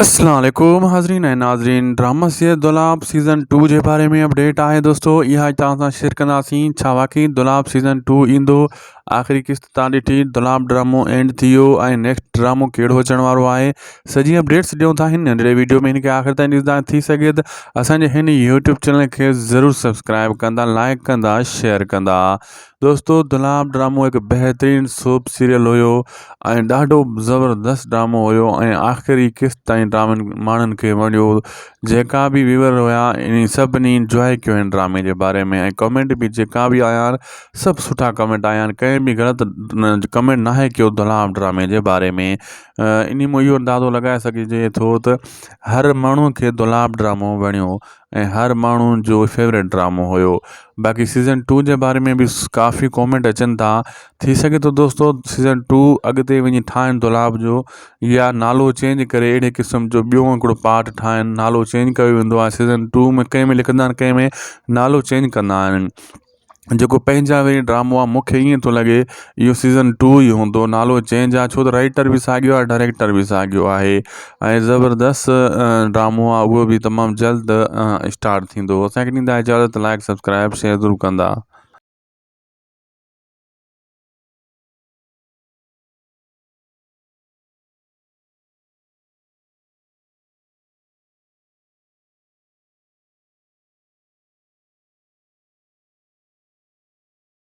اسلام عليڪم حاضرين ۽ ناظرين ڊراما سيريل دولاب سيزن ٽو جي باري ۾ اپڊيٽ آهي دوستو اها اڄ توهان سان شيئر ڪنداسين ڇا واقعي دولاب سيزن ٽو ايندو آخري قسط تان ڏٺي دولاب ڊرامو اينڊ ٿي ويو ۽ نيڪسٽ ڊرامو ڪهڙو اچڻ وارو آهي سڄي اپڊيٽس ڏيون ٿا هن ننڍڙي ويڊيو ۾ هن کي آخر تائين ڏسندا ٿي سگهي ته اسان جي هن يوٽيوب چينل کي ضرور سبسڪرائب ڪندا لائڪ ڪندا شيئر ڪندا دوستو دولاب ڊرامو هڪ بهترين سوپ سيريل هيو ۽ ڏاڍو زبردست ڊرامو هيو ۽ آخري قسط تائين ڊرامن ماڻهن کي وڻيو جيڪا به ويور هيا انهي سڀني انجواء ڪيو هن ڊرامي جي باري ۾ ۽ ڪمينٽ به جيڪا به آيا سڀ سٺا ڪمينٽ آيا آهن ڪنهن به غلط ڪمينٽ ناهي ڪيو دولاب ڊرامي جي باري ۾ انهي مان اهو اندازو لڳائي سگهجي ٿو ته هر ماڻهو کي دولاب ڊرامو وڻيو ۽ هر ماڻهو جو فيورٽ ڊرامو هيو باقي سيزن ٽو جي باري ۾ به ڪافي ڪامينٽ اچن ٿا ٿي سگهي ٿو دوستو سيزن ٽو اڳتي وڃي ٺاهن دولاب جو يا نالو چينج ڪري اهڙي قسم جو ٻيو هڪڙو پارٽ ٺاهن نالو چينج ڪيو ويندو آهي سيزن ٽو ۾ ڪنهن ۾ لکندا آهن ڪنهن ۾ نالو چينج ڪندا آهن جيڪو پنهنجا وري ڊرامو آ مونکي ائين ٿو لڳي اهو سيزن ٽو ئي هوندو نالو چينج آ ڇو ته رائيٽر به ساڳيو آ ڊائريڪٽر به ساڳيو آهي ۽ زبردست ڊرامو آ اهو به تمام جلد اسٽارٽ ٿيندو اسانکي ڏيندا اجازت لائڪ سبسڪرائب شيئر ضرور ڪندا.